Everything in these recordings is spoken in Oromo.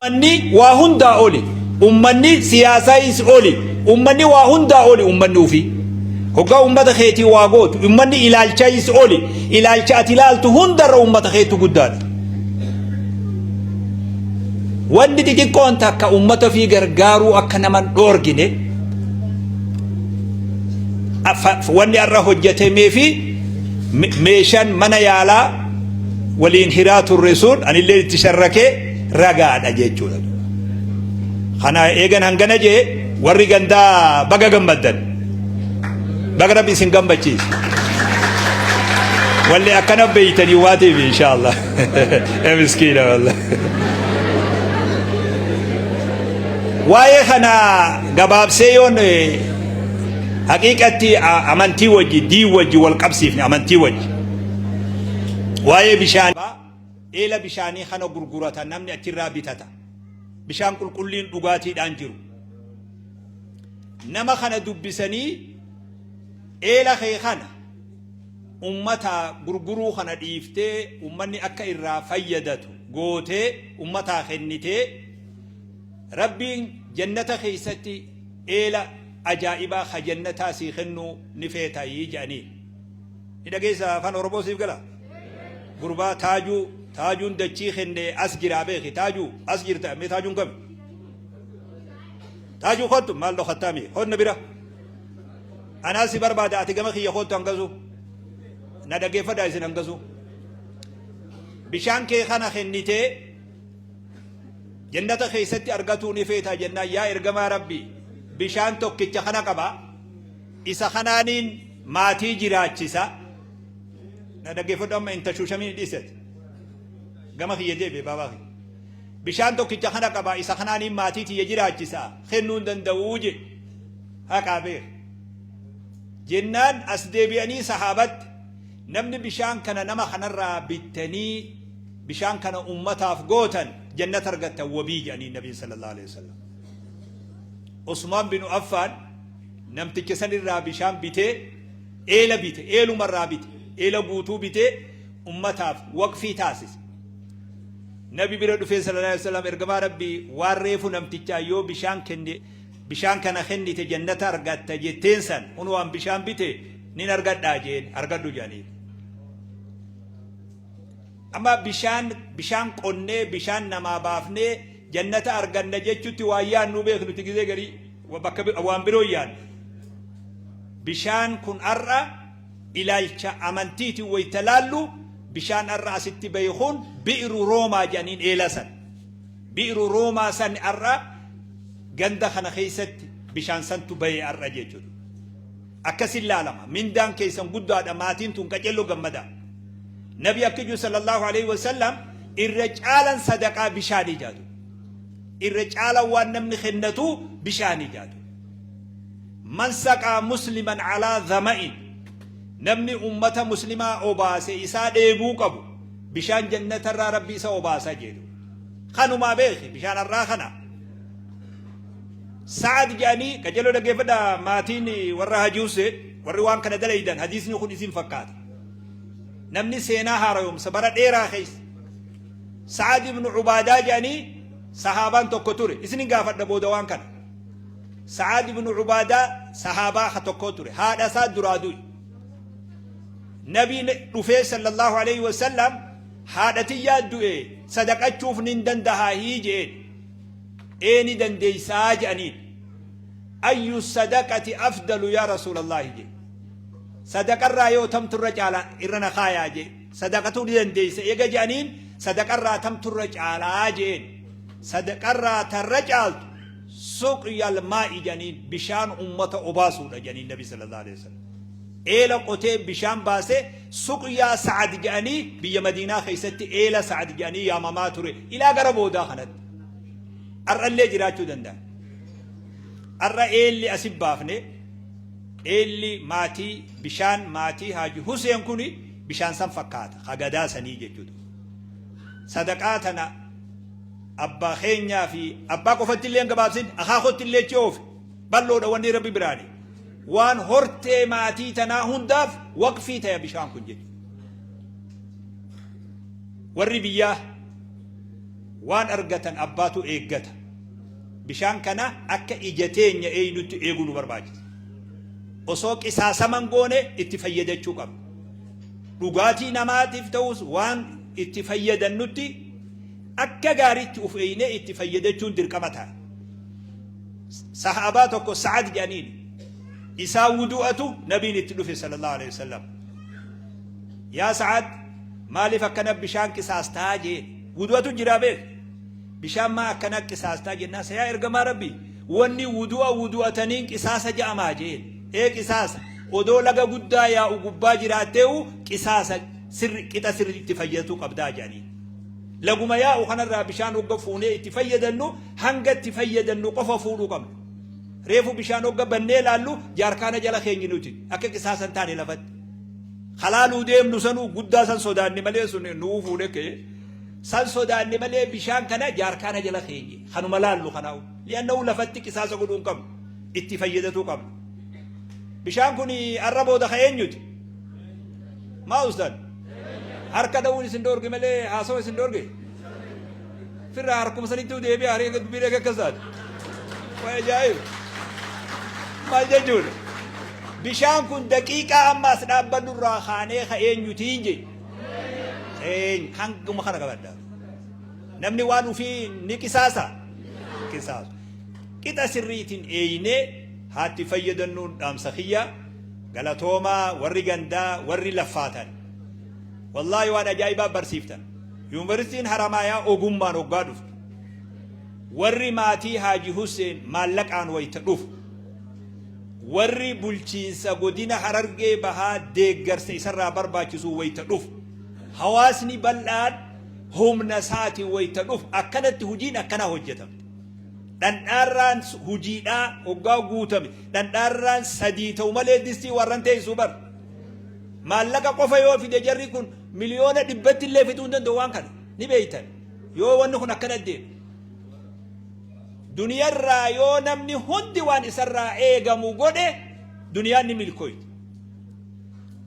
Ummanni waa hundaa oli. Ummanni siyaasaayis oli. Ummanni waa hundaa oli ummanni ufii. Hoggaa ummata keetii waa gootu. Ummanni ilaalchaayis oli. Ilaalcha ati ilaaltu hundarra ummata keetu guddaadha. Wanni xixiqqoon takka ummata ofii gargaaruu akka nama hin dhoorgine wanni har'a hojjetamee fi meeshaan mana yaalaa waliin hiraa turre sun anillee itti sharrakee ragaadha jechuudha. Kana eegan hangana jee warri gandaa baga gammaddan. Baga rabbi isin gammachiise. Walli akkana beeytanii waatiif inshaallah. Miskiina wallah. Waa'ee kana gabaabsee yoon haqiiqatti amantii wajji diin wajji wal qabsiifne amantii wajji. Waa'ee bishaan eela bishaanii kana gurgurata namni achirraa bitata. Bishaan qulqulliin dhugaatiidhaan jiru. Nama kana dubbisanii eela kee kana ummata gurguruu kana dhiiftee ummanni akka irraa fayyadatu gootee ummataa kennitee Rabbiin jannata keessatti eela ajaa'ibaa ka jannataa sii kennuu ni feetayii jedhaniin. Ni dhageessa afaan Oromoo siif gala? Gurbaa taajuu taajuun dachii kenne as jiraa beeki taajuu as jirta mee taajuun kami? Taajuu kottu maal dhokattaa mee honna bira. Anaa si barbaada ati gama kiyya kottu hangasu. Na dhageeffadhaa isin hangasu. Bishaan kee kana kennitee jannata keessatti argatuu ni feetaa jennaan yaa ergamaa Rabbii bishaan tokkicha kana qaba isa kanaaniin maatii jiraachisa. Na dhaggeeffadhu amma hin tashuushamiin dhiisati. Gama kiyya deebi'e baabaa kiyya. Bishaan tokkicha kana qaba isa kanaaniin maatii tiyya jiraachisa kennuu hin danda'uu jedhe. Haqaa beeka. Jennaan as deebi'anii sahaabatti namni bishaan kana nama kanarraa bittanii bishaan kana ummataaf gootan jannata argattan wabii jedhanii nabiin sallallahu alaihi wasallam. Usmaan bin Affaan namticha sanirraa bishaan bitee eela bite eelumarraa bite eela guutuu bitee ummataaf waqfii taasise. Nabi bira dhufee sallallahu alaihi wasallam ergamaa rabbii waan reefu namtichaa yoo bishaan kenne bishaan kana kennite jannata argatta jetteen san kun waan bishaan bite nin argadhaa jeen argadhu jedhaniin. Amma bishaan bishaan qonnee bishaan namaa baafnee jannata arganna jechutti waan yaadnu beeknu nuti gizee garii bakka waan biroo yaadnu. Bishaan kun har'a ilaalcha amantiitiin wayita laallu bishaan har'a asitti bahe kun bi'ru roomaa jedhaniin eela san. Bi'ru roomaa san har'a ganda kana keessatti bishaan santu bahe har'a jechuudha. Akkasin laalama. Mindaan keessan guddaadha maatiin tun qacello gammadaa. Nabi akki jiru sallallahu alaihi wasallam irra caalan sadaqaa bishaanii jaatu. Irra caalan waan namni kennatu bishaanii jaatu. Man saqaa musliman alaa dhama'in namni ummata muslimaa obaase isaa dheebuu qabu bishaan jannatarraa rabbi isa obaasa jedhu. Kanumaa beeki bishaan har'aa kana. Sa'ad jedhanii qajeeloo dhaggeeffadha maatiin warra Haji Hussein warri waan kana dalaydan hadiisni kun isin fakkaata. Namni seenaa haarayoomsa bara dheeraa keessa Sa'ad ibn Ubaadaa jedhanii sahaabaan tokko ture isinin gaafadha booda waan kana. Sa'ad ibn Ubaadaa sahaabaa ha tokko ture haadha isaa duraa du'e. Nabiin dhufee sallallahu alaihi wasallam haadha tiyyaa du'e sadaqachuuf nin dandahaa hii je'een. Ee ni dandeeysaa je'aniin. Ayyu sadaqati afdalu yaa Rasuulallaahi je'e. Sadaqarraa yoo tamtu irra caala irra na kaayaa je'e. Sadaqatuu ni dandeeysa eega je'aniin sadaqarraa tamtu irra caalaa je'een. Sadaqarraa tarra caaltu suqyal maa'i je'aniin bishaan ummata obaasuudha je'aniin Nabi sallallahu alaihi wasallam. Eela qotee bishaan baasee suqyaa Sa'ad je'anii biyya Madiinaa keessatti eela Sa'ad je'anii yaamamaa ture ilaa gara boodaa kanatti. Har'allee jiraachuu danda'a. Har'a eelli asi baafne eelli maatii bishaan maatii Haaji Huseen kuni bishaan san fakkaata ka gadaa sanii jechuudha. Sadaqaa tana abbaa keenyaa fi abbaa qofatti illee hin gabaabsin akaakotti illee achi oofe bal'oodha wanni rabbi biraani. Waan hortee maatii tanaa hundaaf waqfii ta'e bishaan kun jechuudha. Warri biyyaa Waan argatan abbaatu eeggata. Bishaan kana akka ija teenya eeynutti eeguu nu barbaachisa. Osoo qisaasama hin goone itti fayyadachuu qabna. Dhugaatii namaatiif ta'us waan itti fayyadannutti akka gaariitti uf eeynee itti fayyadachuun dirqama ta'a. Sahaabaa tokko Sa'ad jedhaniin isaa wudu'atu nabiin itti dhufe sallallahu alaihi wasallam. Yaa Sa'ad, maaliif akkana bishaan qisaastaa jeen. Wudu'atu jiraa beek. Bishaan maa akkana qisaastaa jennaan, yaa ergamaa Rabbii, wanni wudu'a wudu'ataniin qisaasa ja'amaa jeen. Ee, qisaasa. Odoo laga guddaa yaa'u gubbaa jiraatteewu qisaasa, sirri qixa sirri itti fayyadatu qabdaa jedhaniin. Laguma yaa'u kanarraa bishaan hogga fuunee itti fayyadannu, hanga itti fayyadannu qofa fuudhuu qabna. Reefu bishaan hogga bannee laallu jaarkaana jala keenyi nuti akka qisaasa hin taane lafatti. Halaaluu deemnu sanuu guddaa san sodaanne malee, sun nuu fuudhe ka'e. San sodaanne malee bishaan kana jaarkaana jala keenye kanuma laallu kanaa'u. Li'annahu lafatti qisaasa godhuu hin qabnu. Itti fayyadatuu qabna. Bishaan kun arra booda ka eenyuti? Maa ustan? Harka dha'uun isin dhoorge malee haasawa isin dhoorge? Firraa harkuma sanitti deebi'a, harka dubbii eega akkas taate. Waa ajaa'iba. Maal jechuudha? Bishaan kun daqiiqaa amma as dhaabbannu irraa kaanee ka eenyutiin jee? Eenyu hanguma kana qabadha. Namni waan ofii ni qisaasa? Qisaasu. Qixa sirriitiin eeynee haatti fayyadannuun dhaamsa kiyya. Galatoomaa warri gandaa, warri laffaatan. Wallaahi waan ajaa'ibaa barsiiftan. Yuunivarsiitiin Haramaayaa ogummaan hoggaa dhuftu. Warri maatii Haaji Husseen maallaqaan wayita dhufu. Warri bulchiinsa godina Harargee Bahaa deeggarsa isarraa barbaachisu wayita dhufu. Hawaasni bal'aan humna isaatiin wayita dhufu, akkanatti hojiin akkanaa hojjetamte. Dhandhaarraan hojiidhaa hoggaa guutame, dhandhaarraan sadii ta'u malee distii warran teessuu bar. Maallaqa qofa yoo fide, jarri kun 100,000,000tti illee fiduu hin danda'u. Waan kana ni beeytan. Yoo wanni kun akkana deemu, duniyarraa yoo namni hundi waan isarraa eegamu godhe, duniyaan ni milkooyti.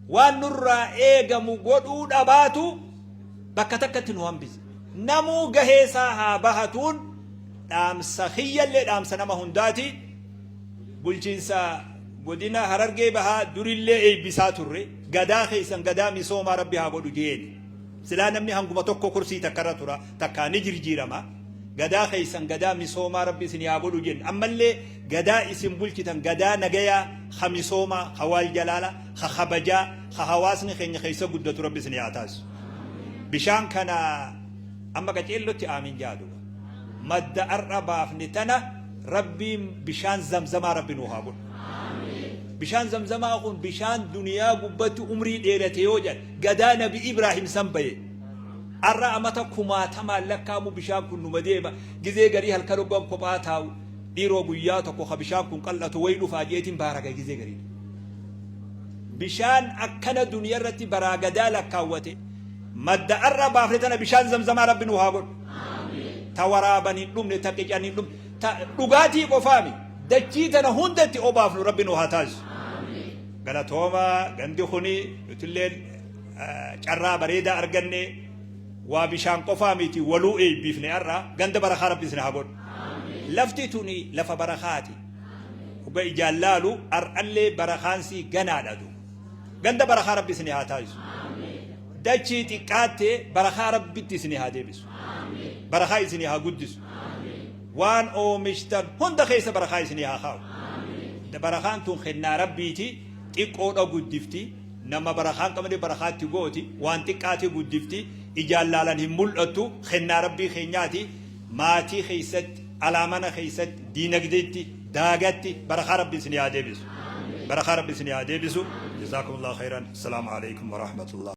Waan nurraa eegamu godhuu dhabaatu bakka takkatti nu hambise. Namuu gahee isaa haa bahatuun dhaamsa kiyyallee, dhaamsa nama hundaati. Bulchiinsa godina Harargee Bahaa durillee eebbisaa turre. Gadaa keessan gadaa misoomaa Rabbi haa godhu jeeni. Silaa namni hanguma tokko kursii takkarra tura, takkaa ni jirjiirama. Gadaa keessan gadaa misoomaa Rabbi isin haa godhu jenne. Ammallee gadaa isin bulchitan gadaa nagayaa, ha misoomaa, ha waal jalaala, ha kabajaa, ha hawaasni keenya keessa guddatu Rabbi isin haa taasisu. Bishaan kana amma qaceellotti aamin jaa duba. Madda ar'a baafne tana Rabbiin bishaan zamzamaa Rabbi nuu haa godhu. Bishaan zamzamaa kun bishaan duniyaa gubbatti umrii dheerate yoo jedhan, gadaa Nabi Ibraahim san baye. Ar'a amata kumaatamaan lakkaamu bishaan kun numa deema. Gizee garii halkan hoggan kophaa taa'u, dhiiroo guyyaa tokko ka bishaan kun qal'atu wayi dhufaa jeetiin baaraga gizee garii. Bishaan akkana duniyaa irratti baraa gadaa lakkaawwate, madda ar'a baafne tana bishaan zamzamaa Rabbi nuu haa godhu. Ta waraaban hin dhumne, ta qican hin dhumne, ta dhugaatii qofaami dachii tana hunda itti obaafnu Rabbi nu haa taasisu. Galatooma gandi kuni, nutilleen carraa bareedaa arganne. Waa bishaan qofaa miti, waluu eebbiifne har'a. Ganda barakaa Rabbi isin haa godhu. Lafti tuni lafa barakaati. Dhuga ijaan laalu har'allee barakaansii ganaadha duuba. Ganda barakaa Rabbi isin haa taasisu. Dachii xiqqaatte barakaa Rabbitti isin haa deebisu. Barakaa isin haa guddisu. Waan oomishtan hunda keessa barakaa isin haa kaa'u. Barakaan tun kennaa Rabbiiti, xiqqoodha guddifti. Nama barakaan qabne barakaatti gooti. Waan xiqqaate guddifti. Ijaan laalan hin mul'attu. Kennaa Rabbii keenyaati. Maatii keessatti, alaamana keessatti, diinagdeetti, daagatti barakaa Rabbi isin haa deebisu. Barakaa Rabbi isin haa deebisu. Jazaakumullahu khairan. Assalaamu alaikum warahmatullah.